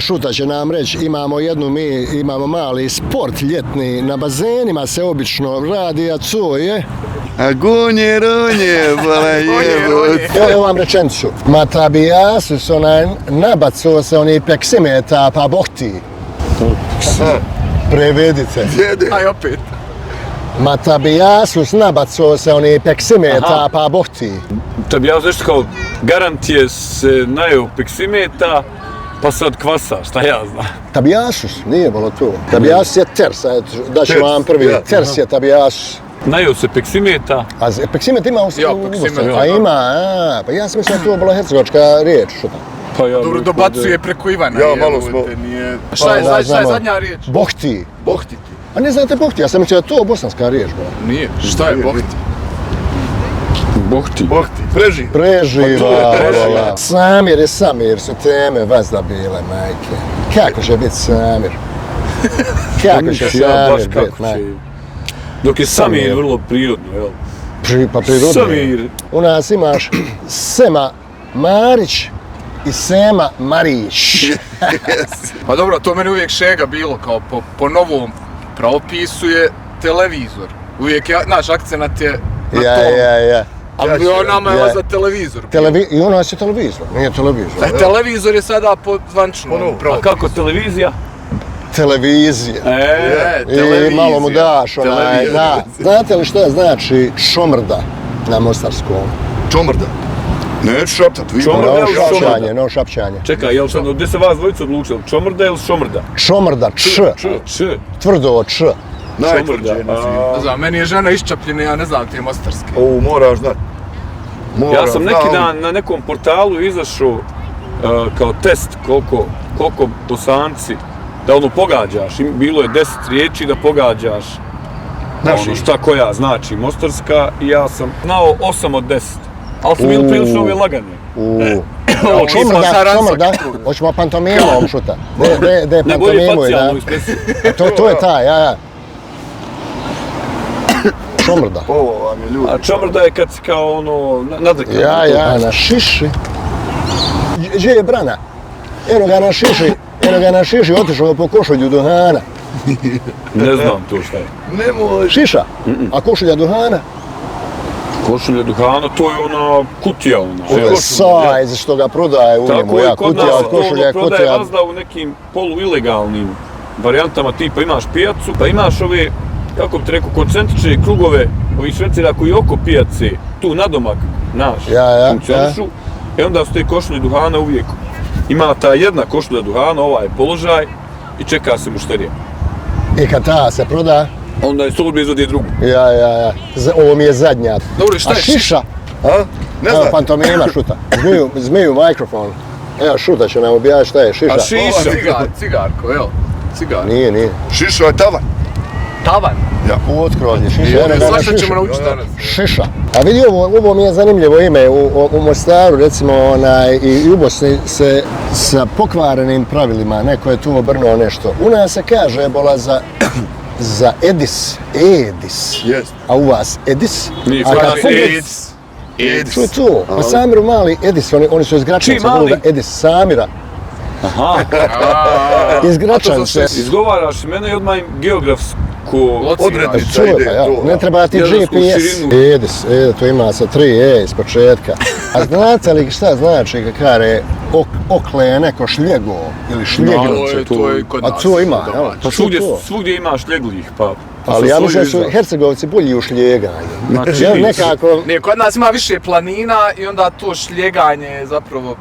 Šuta će nam reći, imamo mali sport ljetni, na bazenima se obično radi, a co je? A gunje, runje, bala jebo. Evo vam rečenicu. Matabijasus, onaj nabaco se oni peksimeta, pa boh ti. Prevedite. Aj opet. Matabijasus nabaco se oni peksimeta, pa boh ti. Tabijasus nešto kao garantije se najeo peksimeta, pa sad kvasa, šta ja znam. Tabijasus, nije bilo to. Tabijasus je ters, daću vam prvi. Ters je tabijasus. Najeo se peksimeta. A peksimet ima u peksimet. A ima, pa ja sam mislio da to bila hercegovačka riječ, što tam? Pa ja Dobro, dobacuje preko Ivana. Ja, malo smo... Šta je zadnja riječ? Boh ti. Boh ti. A ne znate boh ti, ja sam mislio da je to bosanska riječ bila. Nije, šta je Boh ti? Boh ti. Preživa. Samir i Samir su teme vazda bile, majke. Kako će biti Samir? Kako će Samir biti, majke? Dok je Samir vrlo prirodno, jel? Pa prirodno. Samir. U nas imaš Sema Marić i Sema Marić. Pa dobro, to meni uvijek šega bilo, kao po novom pravopisu je televizor. Uvijek je, naš akcenat je na tom. Ja. Ali nama je za televizor. I u nas je televizor, nije televizor. Televizor je sada po zvančnom A kako televizija? Televizija. Televizija. I malo mu daš onaj, znate li šta znači čomrda na mostarskom? Čomrda. Neću šaptat, vi No šapćanje. Čekaj, jel sad, gdje se vas dvojica odlučili? Čomrda ili šomrda? Čomrda, Č. tvrdo č. najtvrđe na svijetu. Ne znam, meni je žena iščapljena, ja ne znam te mostarske. Ovo moraš znat. Ja sam neki dan na nekom portalu izašao kao test koliko Bosanci, da ono pogađaš, bilo je 10 riječi da pogađaš ono šta koja znači mostarska i ja sam znao 8 od 10, ali su bili prilično ove lagane. Čomrda, hoćemo pantomimom šuta. De je pantomimu, da. To je ta, ja. Čomrda. Ovo vam je ljudi. A čomrda je kad si kao ono nadrekan. Ja, na šiši. Gdje je brana? Eno ga na šiši, otišao po košulju duhana. Ne znam to šta je. Nemoj. Šiša? A košulja duhana? Košulja duhana, to je ona kutija ona. Sajz što ga prodaje u njemu, ja, kutija od košulja je kutija. Prodaje vazda u nekim poluilegalnim varijantama, tipa imaš pijacu, pa imaš ove, kako bi te rekao, koncentrične krugove ovih švercera koji oko pijace, tu nadomak naš, funkcionišu. I onda su te košulje duhana uvijek. Ima ta jedna košulja duhana, ovaj položaj i čeka se mušterija. I kad ta se proda? Onda je slobodno izvodi drugu. Ja. Ovo mi je zadnja. Dobro, šta je šiša? A? Ne znam. Evo pantomima šuta. Zmiju mikrofon. Evo šuta će nam objaviti šta je šiša. A šiša? Cigarko, evo. Cigar. Nije. Šiša je tavan. Tavan? Ja. Otkrovlje, šiša. Svašta ćemo naučiti danas. Šiša. A vidi ovo mi je zanimljivo ime. U Mostaru, recimo, i u Bosni se sa pokvarenim pravilima, neko je tu obrnuo nešto. U nas se kaže bola za Edis. Jest. A u vas Edis? Nije, Edis. Što je to? Pa Samiru mali Edis, oni su iz Gračanca. Edis Samira. Aha. Iz Gračanca. Izgovaraš mene i odmah im geografsku odrednica ide to. Ne treba ti GPS. Edis, to ima sa 3 iz početka. A znate li šta znači kakare okle neko šljego ili šljeglice? A to ima, jel? Pa svugdje ima šljegljih, pa... Ali ja mislim da su Hercegovci bolji u šljeganju. Znači, nekako... Nije, kod nas ima više planina i onda to šljeganje je zapravo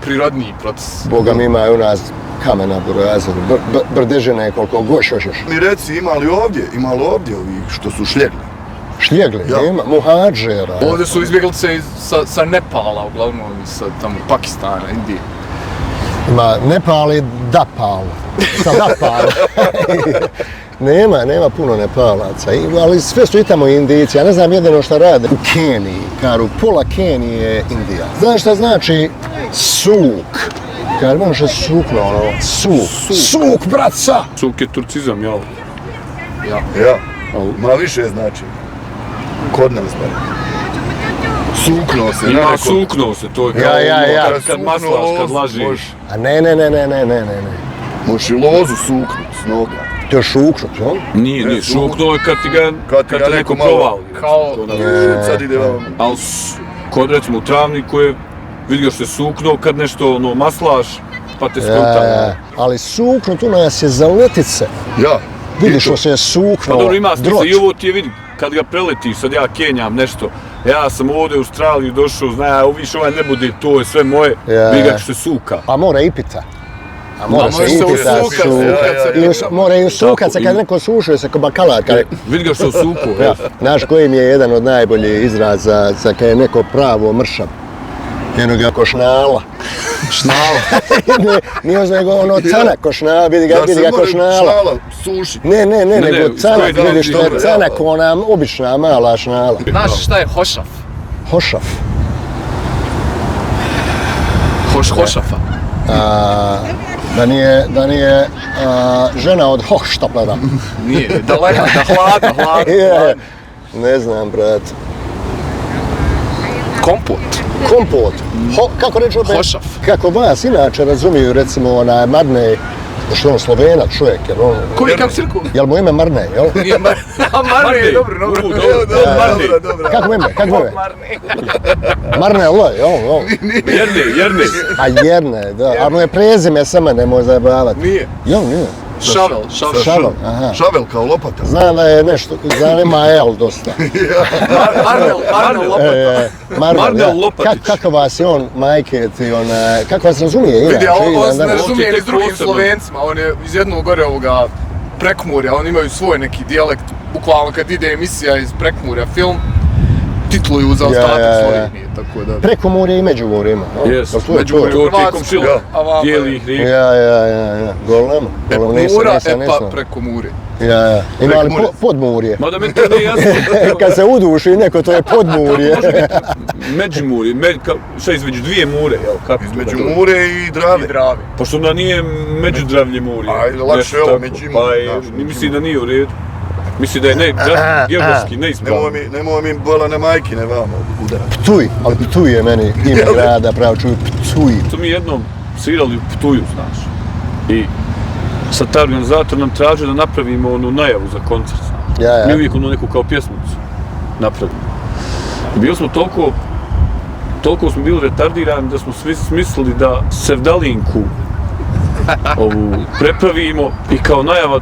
prirodniji proces. Boga mi ima u nas kamena burazeru, brdežine koliko goš hoćeš. Mi reci, ima li ovdje ovih što su šljegli? Šljegli, nema, muhadžera. Ovdje su izbjeglice sa Nepala, uglavnom sa tamo Pakistana, Indije. Ima Nepal i Dapal, sa Dapal. Nema puno Nepalaca, ali sve su i tamo Indijci, ja ne znam jedino šta rade. U Keniji, karu, pola Kenije je Indija. Znaš šta znači suk? Kad možeš sukno, ono, suk, braca! Suk je turcizam, jel? Ja. Ma više znači. Kod nas, bar. Suknuo se, Ima suknuo se, to je kao kad maslaš, kad lažiš. A ne. Možeš i lozu suknut s noga. To je šuknut, jel? Nije, šuknuo je kad te neko provali. Kao, Sad ide vam. Ali kod recimo u travniku je, vidio što je suknuo kad nešto maslaš, pa te skonta. Ali suknut u nas je za letice. Ja. Vidiš što se je suknuo. Pa dobro, ima smisla droč. i ovo ti je vidi, kad ga preletiš, sad ja kenjam nešto, ja sam ovdje u Australiju došao, viš ovaj ne bude, to je sve moje, vidi ga što se suka. A mora i pita. A mora se može i se pita. usukat, Mora i usukat se kad neko sušuje se ko bakalar. Vidi ga što suku. Znaš koji mi je jedan od najboljih izraza za kad je neko pravo mršav? Jednoga košnala. šnala. Nije nego ono canak košnala, vidi ga košnala. Šnala suši. Ne, nego canak, koji vidiš što je dobro, canak, ona obična mala šnala. Znaš šta je hošaf? Hošaf. Hošafa. Da nije žena od Hochstaplera. Nije, daleko, da hlada. Je, ne znam, brat. Kompot. Kako reći opet? Hošaf. Kako vas inače razumiju, recimo, onaj Marnej, što je on Slovenac čovjek, jer on... Koji, kako si rekao? Jel mu ime Marnej, jel? Nije Marnej, dobro. Dobro. Kako mu ime? Marnej, jel? Jernej. A Jerne, da. A mu je prezime samo, nemoj zajebavati. Nije. Jel, nije. Šavel, aha. Šavel kao lopata. Znam da je nešto, znam ima L dosta. Arnel Lopata. Marnel Lopatić. Kako vas je on, majke ti, kako vas razumije inače? Vidi, on se ne danas. razumije ni s drugim Posebno. Slovencima, on je iz jednog gore ovoga Prekmurja, oni imaju svoj neki dijalekt, bukvalno kad ide emisija iz Prekmurja film, titluju za ostatak Slovenije, tako da... Prekomorje i Međumorje ima. Jes, Međumorje. to ti je Hrvatsko, komšila, a vamo je- bijelih rijeka. Ja. Golem. Mura, preko Mure. Ja. Ima li Prekmurje. podmurje? Mada meni to nije jasno. Kad se uduši neko, to je podmurje. Može biti Međimurje, šta između dvije mure, jel? Kako to Između da- Mure i Drave. I Dravi. Pošto onda nije Međudravlje Murje. Ajde, lakše nešto je ovo, tako. Međimurje, Pa je, da, mislim da nije u redu. Mislim da je geografski neispravno. Nemoj mi bola na majki, ne vamo udarati. Ptuj, ali Ptuj je meni ime grada, pravo čuju Ptuj. To mi jednom svirali u Ptuju, znaš. I sad taj organizator nam traže da napravimo onu najavu za koncert, znaš. Ja. Mi uvijek onu neku kao pjesmicu napravimo. Bili smo toliko smo bili retardirani da smo svi smislili da Sevdalinku ovu prepravimo i kao najava,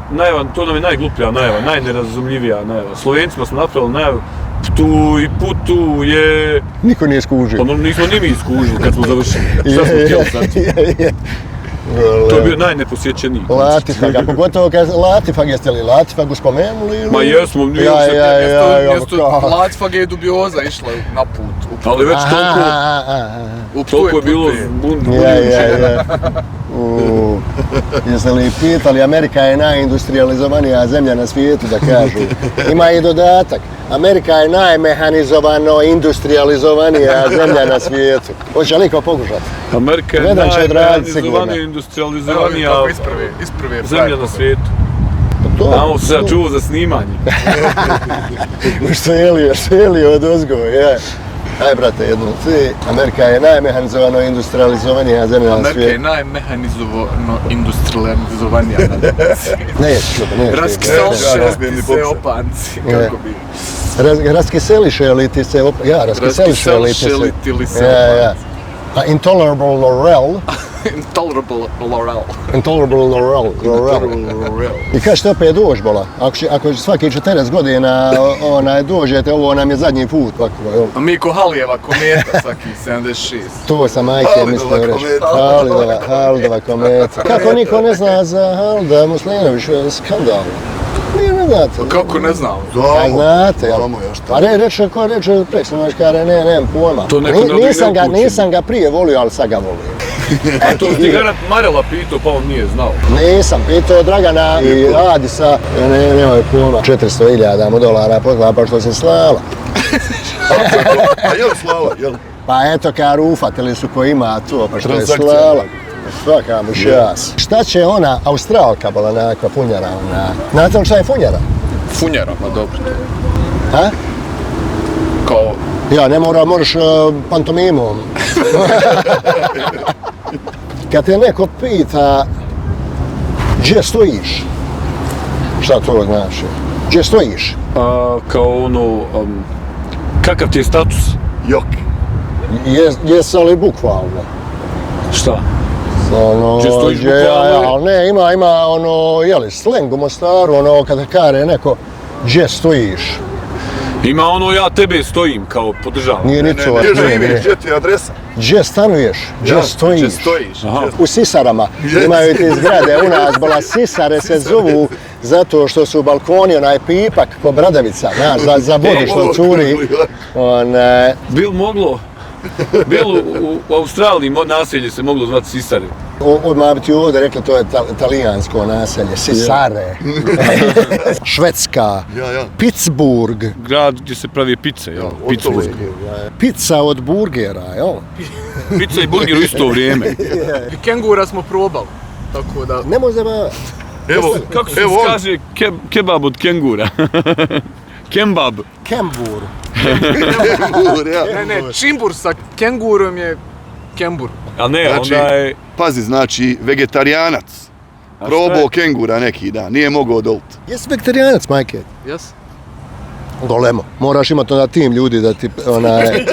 to nam je najgluplja najava, najnerazumljivija najava. Slovencima smo napravili najavu Ptuj putuje. Niko nije skužio. Pa nismo ni mi iskužili kad smo završili. Šta smo htjeli sad? To je bio najneposjećeniji. Latifag, a pogotovo kad Latifag, jeste li Latifagu spomenuli ili? Ma jesmo, nije Mjesto Latifag je dubioza išla na put. ali već toliko je bilo Ja. Jeste li pitali, Amerika je najindustrializovanija zemlja na svijetu, da kažu. Ima i dodatak. Amerika je najmehanizovano industrializovanija zemlja na svijetu. Hoće li ko pokušati? Amerika je Vedran će odraditi sigurno. najorganizovanija, industrializovanija Isprve zemlja na svijetu. Ovo se sad čuo za snimanje. Što je li od ozgo, je. Aj, brate, jednu ti. Amerika je najmehanizovano industrializovanija zemlja na Amerika je svijetu. najmehanizovano industrializovanija na svijetu. Neću. Raskiseliše se opanci, kako bi. Raskiseliše li ti se raskiseliše li ti se. Raskiseliše li se Ja. opanci. A intolerable Laurel. Intolerable Laurel. I kažete opet doći, bola. Ako svaki 40 godina dođete, ovo nam je zadnji put. A mi ko Halijeva kometa svaki 76. To sam majke mislio reći. Halidova kometa. Kako niko ne zna za Halida Muslinović, skandal. Nije ne znate. Kako ne znam? A znate, jel? Znamo ja šta. Pa ko reče preksinović, kare, nemam pojma. To neko ne upući. Nisam ga prije volio, ali sad ga volim. A to ti garant Marela pitao, pa on nije znao. Nisam pitao Dragana i Adisa, nemoj pojma, $400.000 poklapa što se slala. A jel slala, jel? Pa eto, kad ufatili su ko ima to, pa što je slala. Svaka mu šas. Šta će ona, Australka bila nekakva funjara, znate li šta je funjara? Funjara, ma dobro. Ha? Kao Ja, ne mora, možeš pantomimom. Kad te neko pita gdje stojiš, šta to znači? Gdje stojiš? Kao ono, kakav ti je status? Jok. Jesi li bukvalno? Šta? Ono, Gdje stojiš bukvalno? ali ne, ima ono, jeli, sleng u Mostaru, ono, kada kare neko, gdje stojiš? Ima ono, ja tebe stojim, kao podržavam. Nije ni to, Gdje nije. živiš, gdje ti je adresa? Gdje stanuješ? Gdje stojiš? Gdje stojiš? Aha. U Sisarama imaju te zgrade, u nas bila Sisare se zovu zato što su balkoni onaj pipak ko bradavica, znaš, za vodu što curi. Bil moglo, u Australiji naselje se moglo zvati Sisare. Odmah bi ti ovdje rekli, to je talijansko naselje, Sisare, Švedska, Pittsburgh. Grad gdje se pravi pice, jel? Pittsburgh. Pizza od burgera, jel? Pizza i burger u isto vrijeme. I kengura smo probali, tako da... Nemoj zabavati. Evo, Kako se evo on. kaže kebab od kengura? Kembab. Kembur. Ne, čimbur sa kengurom je kembur. A ne, Znači, onda je... pazi, znači, vegetarianac. Probao kengura neki dan, nije mogao odoliti. Jesi vegetarijanac, majke? Jes? Golemo. Moraš imati onda tim ljudi da ti, onaj...